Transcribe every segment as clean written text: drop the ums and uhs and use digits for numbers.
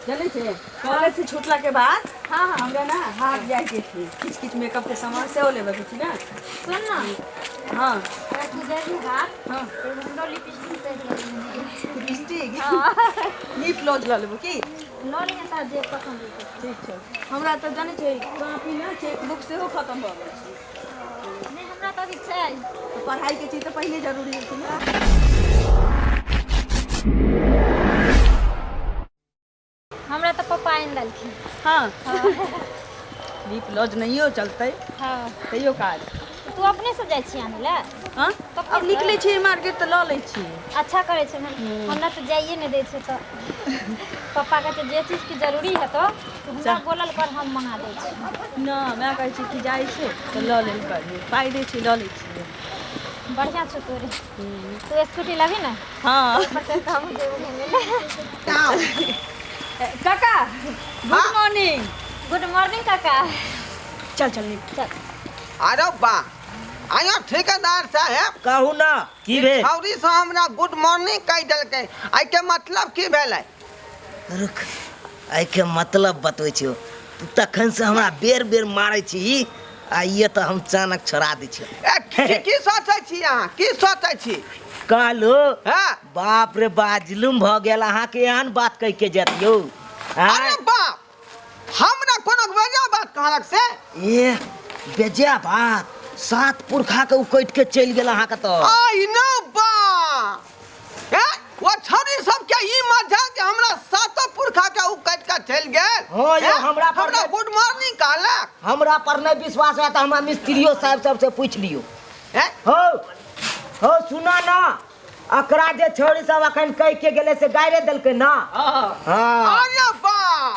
जानै छै कॉलेज से छूटला के बाद हाँ हाँ हमरा ना हाट जाए के थी किछ किछ मेकअप के सामान सेहो लेबे के थी ना। सुन ना। हाँ। अगर तू जेबही हाट हाँ। तो हमरो लिपस्टिक चाहिए। लिपस्टिक? हाँ। लिप ग्लॉस लऽ लेबो की? लऽ लिहे तोरा जे पसंद हेतौ। ठीक छै। हमरा तऽ जानै छै कॉपी ना चेकबुक सेहो खतम भऽ गेल छै। नहि हमरा तऽ अभी छै। तऽ पढ़ाई के चीज तऽ पहिले जरूरी होइ छै ना। हमरा तऽ पप्पा आनि देलखिन। हाँ। लिप लॉज नहियो चलतै। हाँ। तैयो काज। तू अपने से जाइ छी आनै लए? हाँ? अपने अब से? निकलै छियै मार्केट तऽ लऽ लै छियै। अच्छा करै छै, हमरा तऽ जाइए नहि दै छै तऽ पप्पा कहै छै जे चीजके जरूरी हेतौ तू हमरा बोलल कर हम मंगा दै छी। ना माय कहै छै कि जाइ छै तऽ लऽ लेल करही, पाइ दै छै लऽ लै छियै। बढ़िआँ छौ तोरे। तू स्कूटी लेबही ने? हाँ। पर चढ़ि कऽ हमहूँ जेबौ घुमै लए। काका गुड मॉर्निंग। गुड मॉर्निंग काका। चल चल निक। चल। अरे बा आयो ठेकेदार साहेब। कहू ना की भेल? छौरी से हमरा गुड मॉर्निंग कहि देलकै, एहिके मतलब की भेलै? रुक, एहिके मतलब बतबै छियौ। तू तखन से हमरा बेर बेर मारै छी आ ये तऽ हम चानक छोड़ा दै छियौ। ए, की सोचै छी अहाँ, की सोचै छी? कहलू हाँ? बाप रे बा जुलुम भऽ गेल अहाँके एहन बात कहि के जायत यौ। आँय? अरे बाप हमरा कोनो बेजा बात कहलक से? ए बेजा बात, सात पुरखा के उकटि के चलि गेल अहाँके तऽ। I know बा ए ओ छौरी सब के ई मजा जे हमरा सातो पुरखा के उकटि के चलि गेल। हाँ यौ, ए, हमरा पर हमरा नहि- गुड मॉर्निंग कहलक। हमरा पर नहि विश्वास है तऽ हमरा मिस्त्रियो साहब सबसे पूछि लियौ। ए? हौ हौ सुना ना, अकरा जे छौरी सब अखन कहि के गेलै से गाइरे देलकै ना। हाँ। अरे बा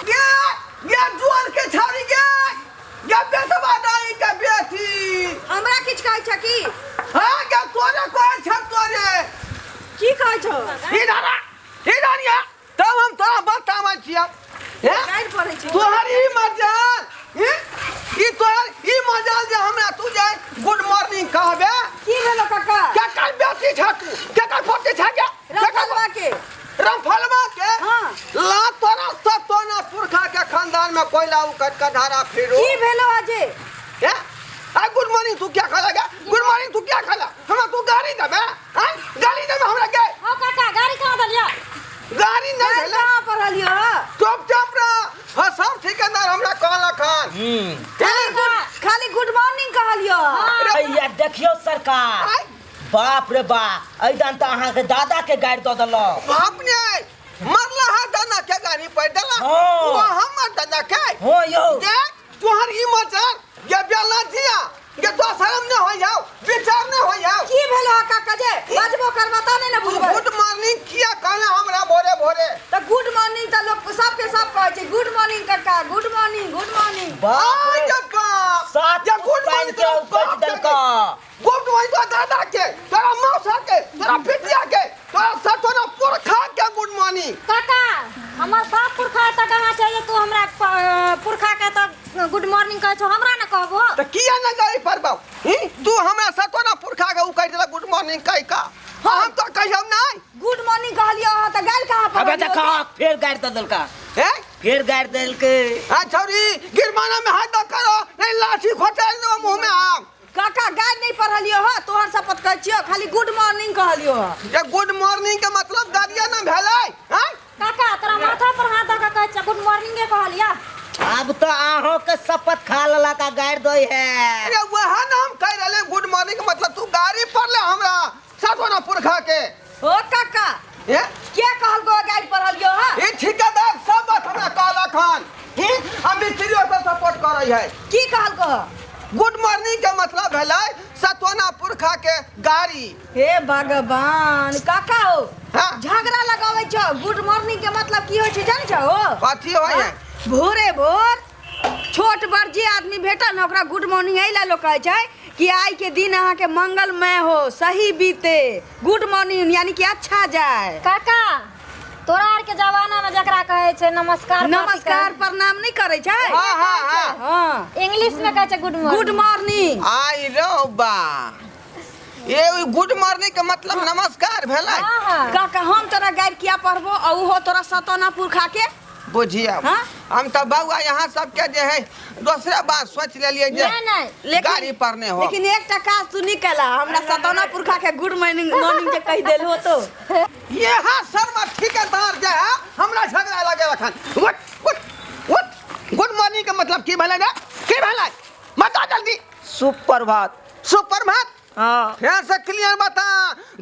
ये ये जुआन के छौरी गे, ये बेटवा दाई के बेटी। हमरा किछ कहै छ की? हाँ गे तोरे कहै छ तोरे। की कहै छ? इधर आ, इधर आ, तब हम तोरा बताबै छियौ। हे? गारि पड़ै छै। तोहर ई मजाल, ई? ई तोहर ई मजाल जे हमरा तू जे गुड मॉर्निंग कहबे? की भेलो काका? केकर बेटी छ तू? केकर पोती छ गे? रामफलवा के। रामफलवा के? हाँ। ला तोरा सतोना पुरखा के खानदान में कोयला उकट के धारा फिरू। की भेलो अजय? हे? आ गुड मॉर्निंग तू क्या कहला गे? गुड मॉर्निंग तू क्या कहला? हमरा तू गाली देबे? हाँ? गाली देबे हमरा गे? हौ काका गाड़ी कहाँ देलियौ? गाड़ी नहीं गाड़ी भेलै। कहाँ पर रहलियौ हँ? चुप चुप रह। हाँ, सब ठेकेदार हमरा कहलक हन। खाली गुड मॉर्निंग कहलियौ। भैया देखियौ सरकार, आय। बाप रे बा, एहिदान तऽ अहाँके दादा के गारि दऽ देलक। बाप ने मरला है दादा के गाड़ी पड़ देला। हाँ। वो हमर दादा के। हाँ यौ। देख तोहर ई मचर ये बेला जिया ये तो शर्म नहीं हो जाओ, विचार नहीं हो जाओ। की भेलो हँ काका जे? बजबो करबा त नहीं ने बुझबै। गुड मॉर्निंग किया कहला हमरा भोरे भोरे? त गुड मॉर्निंग त लोग सबके सब कहै छै, गुड मॉर्निंग काका, गुड मॉर्निंग, गुड मॉर्निंग। बाप रे। आ जब बाप। सात ये गुड पानि मॉर्निंग के तोरा उकटि बाप के देलकौ। गुड मॉर्निंग तोरा दादा के, तोरा मौसा के, तोरा पितिया के, तोरा सतोना पुरखा के गुड मॉर्निंग। काका हमर बाप पुरखा तऽ कहाँ छै तू हमरा पुरखा के तऽ गुड मॉर्निंग कहै छौ, हमरा ने कहबो। तऽ किया ने गाड़ी पड़बौ? ही? तू हमरा सतोना पुरखा के उकटि देलक गुड मॉर्निंग कहि कऽ। हम तो कहियौ नहि। गुड मॉर्निंग कहलियौ अहाँ तऽ गारि कहाँ अबे पड़लियौ? देखो फेर गारि दऽ देलका। हे? फेर गारि देलकै। आ छौरी गिरमाना में हाथ दऽ करो, नहीं लाठी खोचारि देबो मुँह में आम। काका गारि नहीं पढ़लियौ हँ, तोहर शपथ कहै छियौ, खाली गुड मॉर्निंग कहलियौ हँ। ये गुड मॉर्निंग के मतलब गारिया ना भेलै? हाँ? काका तोरा माथा पर हाथ दऽ कऽ कहै छियौ, गुड मॉर्निंगे कहलियौ। आब तऽ अहों के शपथ खा लेलक आ गारि दै है। अरे वएह ना हम कहि रहले गुड मॉर्निंग के मतलब तू गारि पढ़ले हमरा सतोना पुरखा के। ओ काका हे? के कहलकौ गारि पढ़लियौ हँ? ई ठेकेदार सब बात हमरा कहलक हन। ही? हम मिस्त्रियो सब सपोर्ट करै है। की कहलकौ? गुड मॉर्निंग के मतलब भेलै सतोना पुरखा के गाड़ी। हे भगवान काका हो, हाँ? झगड़ा लगाबै छौ। गुड मॉर्निंग के मतलब की होइ छै जानै छौ? कथी होइ है? हाँ? भोरे भोर छोट बड़ जे आदमी भेटल ने ओकरा गुड मॉर्निंग एहि लए लोक कहै छै कि आइ के दिन अहाँके मंगलमय हो, सही बीते, गुड मॉर्निंग यानी कि अच्छा जाए। काका तोरा आर के जमाना में जकरा कहै छै नमस्कार, नमस्कार प्रणाम नहीं करै छै? हाँ, हाँ, हाँ। हाँ। इंग्लिश में कहै छै गुड मॉर्निंग। Good morning. आई रो बा, ये गुड मॉर्निंग के मतलब नमस्कार भेलै। हाँ, हाँ। काका हम तोरा गारि किया पढ़बो आ उहो तोरा सतना पुरखा के बुझियौ। हाँ? हम तऽ बौआ यहाँ सबके जे है दोसरे बात सोच लेलियै जे नहीं नहीं लेकिन गाड़ी पर नहि हो। लेकिन एकटा काज तू नहीं केला, हमरा सतौना पुरखा के गुड मॉर्निंग मॉर्निंग जे कहि देल हो तो। यहाँ शर्मा ठेकेदार जे है हमरा झगड़ा लगे अखन। उठ उठ उठ, गुड मॉर्निंग के मतलब की भेलै रे? की भेलै बता जल्दी। सुप्रभात। सुप्रभात? हाँ। फेर से क्लियर बता,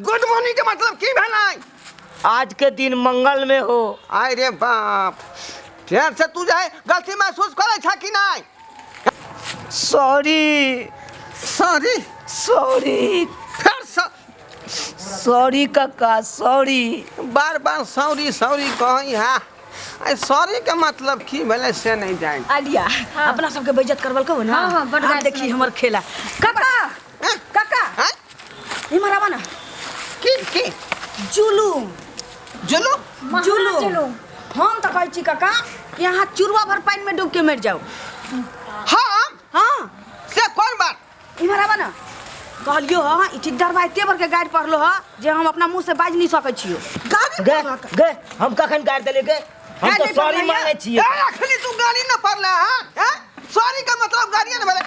गुड मॉर्निंग के मतलब की भेलै? आज के दिन मंगल में हो। आय रे बाप, फेर से तू जे है गलती महसूस करै छ कि नहीं? सॉरी। सॉरी? सॉरी। फेर से सॉरी काका सॉरी। बार बार सॉरी सॉरी कही है, आई सॉरी के मतलब की भेलै से नहीं जान। आलिया अपना सबके बेइज्जत करबल को ना। हाँ, हाँ, बड़ आब गारि देखी सुनल। हमर खेला। काका हैं? काका हैं? इमहर आवा ना। की की जुलूम। जुलूम? महा जुलूम। जुलूम। हम तो कहै छी काका कि अहाँ चुरवा भर पानि में डूब के मरि जाओ। हाँ। हाँ। से कौन बात? इमहर आवा ना। कहलियो हँ, ई ठेकेदारबा एते बड़के गारि पढ़लो हँ जे हम अपना मुँह से बाजि नहीं सकै छियो। गारि गे पढ़लक? गे हम कखन गारि देलियै गे? हम गारि तो नहि सॉरी पढ़लै मांगै छियै। ए अखनी तू गाली न पढ़ले हँ? हैं? सॉरी के मतलब गालिए न भेलै।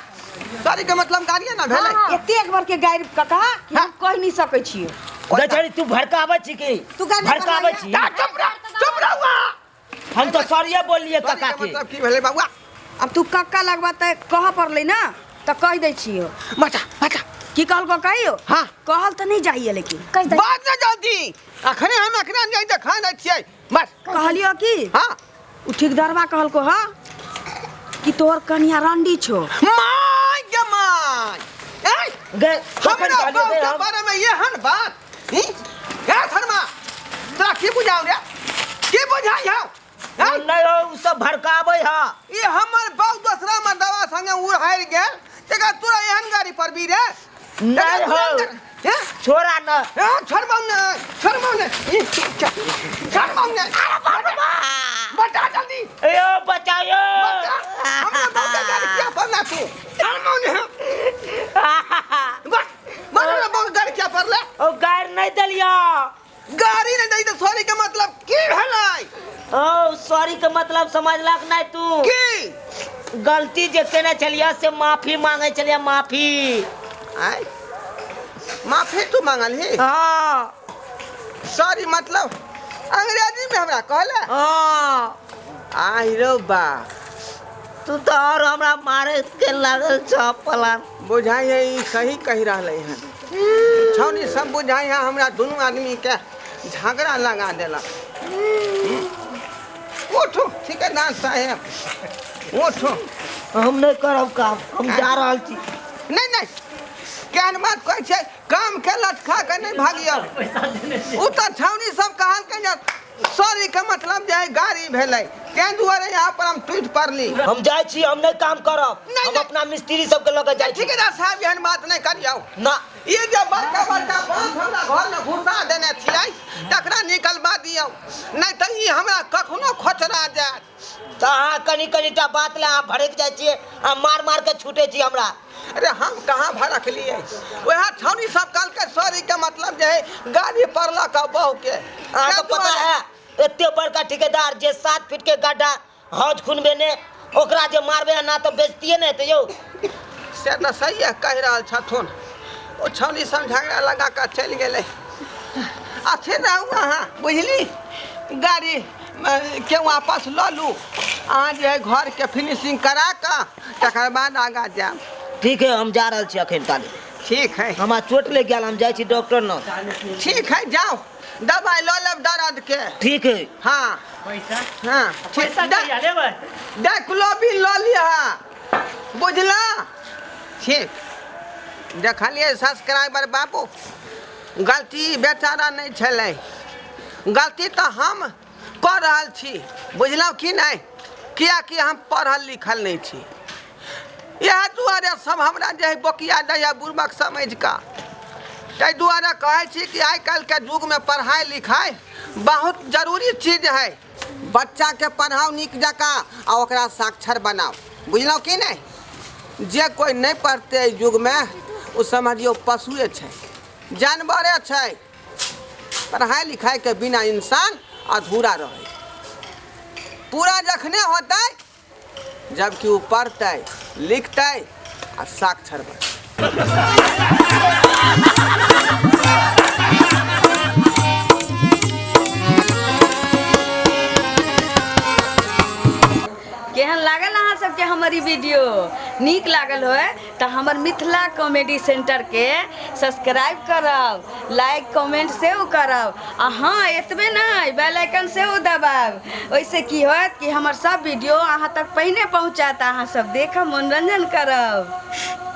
सॉरी के मतलब गालिए न भेलै। हाँ। एते बड़के गारि काका कि हम कहि नहीं सकै छियो। गे छड़ी तू भड़काबै छी की? तू गारि नहि भड़काबै पढ़लै छी? ता चुप रह, चुप रह वहाँ। हम तो सॉरीए बोललियै सॉरी काका के के। मतलब की भेलै बौआ? अब तू कक्का लगबा तऽ कहऽ पड़लै ना तऽ कहि दै छियो। बचा बचा। की कहलको कहियो? हाँ। कहल तऽ नहीं जाइए लेकिन। कहि दे। बात न जल्दी, अखने हम अखने जाई देखा दै छियै बस। कहलियो की? हाँ। उ ठेकेदारबा कहलको हँ कि तोहर कनिया रंडी छो। My गे my. ए गे कखन हमरा कहलियै बहू गे के हम? बारे में एहन बात? ही? ए शर्मा, तोरा की बुझाउ रे? की बुझाइ हौ? हैं? नहीं हो, उ सब भड़काबै ह। ई हमर बहू दोसरा मर्दवा संगे उड़ारि गेल, तकर तोरा एहन गाड़ी पर भी रे? नहीं हो। हैं? छोड़ा न। ए, छोड़बौ ने, छोड़बौ ने। ई, छोड़बौ ने। बचा जल्दी। ए बचाओ। बचा। हमरा बहू के गाड़ी किया पड़ला तू? छोड़बौ ने। बस, बस हमरा बहू के गाड़ी किया पड़ला? ओ गारि नहीं देलियो। गाड़ी नहीं दै तऽ सॉरी के मतलब की भेलै? ओ सॉरी के मतलब समझलक नहीं तू। की? गलती जे केने छलियै से माफी मांगे छलियै, माफी। आय माफी तू मांगल ही? हाँ। सॉरी मतलब अंग्रेजी में हमरा कहले? हाँ। आइ रो बा, तू तो और हमरा मारे के लागल छ पलान। बुझाइ है ई सही कहि रहलै हन। छौनी सब बुझाइ है हमरा दुनू आदमी के झगड़ा लगा देलक। उठू ठेकेदार साहेब उठू। हम नहीं करब काम, हम जा रहल छी। नहीं नहीं, केहन बात कहै छै, काम के लटका के नहीं भागियौ। उ तऽ छौनी सब कहलकै जे सॉरी के मतलब जे है गाड़ी भेलै, तें दुआरे यहाँ पर हम टूटि पड़ली। हम जाइ छी, हम नहीं काम करब। नहीं, हम नहीं। अपना मिस्त्री सबके लऽ के जाइ छी। ठेकेदार साहब एहन बात नहीं करियौ। ना। ई जे बड़का बड़का बाँस हमरा घर में घुसा देने छियै तकरा निकलबा दियौ, नहीं तऽ ई हमरा कखनो खोचरा जायत। तऽ अहाँ कनि कनिटा बात लए अहाँ भड़कि जाइ छियै आ मार मार के छूटै छी हमरा। अरे हम कहाँ भड़कलियै, वएह छौनी सब कहलकै सॉरी के मतलब जे है गाड़ी पड़लक बहू के। अहाँके पता है एते बड़का ठेकेदार जे 7 फीट के गड्ढा हौज खुनबेने ओकरा जे मारबे ना तऽ बेइज्जतिये ने हेतै यौ। से तऽ सहिए कहि रहल छथुन। ओ छौनी सब झगड़ा लगा कऽ चलि गेलै। अथी रहू अहाँ, बुझली? गाड़ी के वापस लऽ लू, अहाँ जे है घरके फिनिशिंग करा कऽ तकर बाद आगाँ जायब। ठीक है, हम जा रहल छी अखन ताले। ठीक है। हमरा चोट लागि गेल, हम जाइ छी डॉक्टर लग। ठीक है, जाउ दवाइ लऽ लेब दर्द के। ठीक है। हाँ पैसा? हाँ पैसा कहिया लेबै? डाइक्लोबिन लऽ लिअ, बुझला? ठीक। देखलियै सब्सक्राइबर बाबू, गलती बेचारा नहि छलै, गलती तऽ हम कऽ रहल छी, बुझलहुँ कि नहि? किएकि हम पढ़ल लिखल नहि छी, इएह दुआरे सब हमरा जे है बोकिया दैए बुड़बक समझि कऽ। ताहि दुआरे कहै छी कि आइ काल्हिके युगमे पढ़ाइ लिखाइ बहुत जरूरी चीज है। बच्चाके पढ़ाउ नीक जकाँ आ ओकरा साक्षर बनाउ, बुझलहुँ कि नहि? जे कोइ नहि पढ़तै एहि युगमे ओ समझियौ पशुए छै, जानवरे छै। पढ़ाइ लिखाइके बिना इंसान अधूरा रहै। पूरा जखने होतै जबकि ओ पढ़तै लिखतै आ साक्षर बनतै। केहन लागल अहाँ सबके हमर ई वीडियो? नीक लागल होय तऽ हमर मिथिला कॉमेडी सेंटरके सब्सक्राइब करब, लाइक कमेंट सेहो करब, आ हँ एतबे नहि, बेल आइकन सेहो दबायब। ओहिसँ की होयत कि हमर सब वीडियो अहाँ तक पहिने पहुँचत, अहाँ सब देखब, मनोरंजन करब।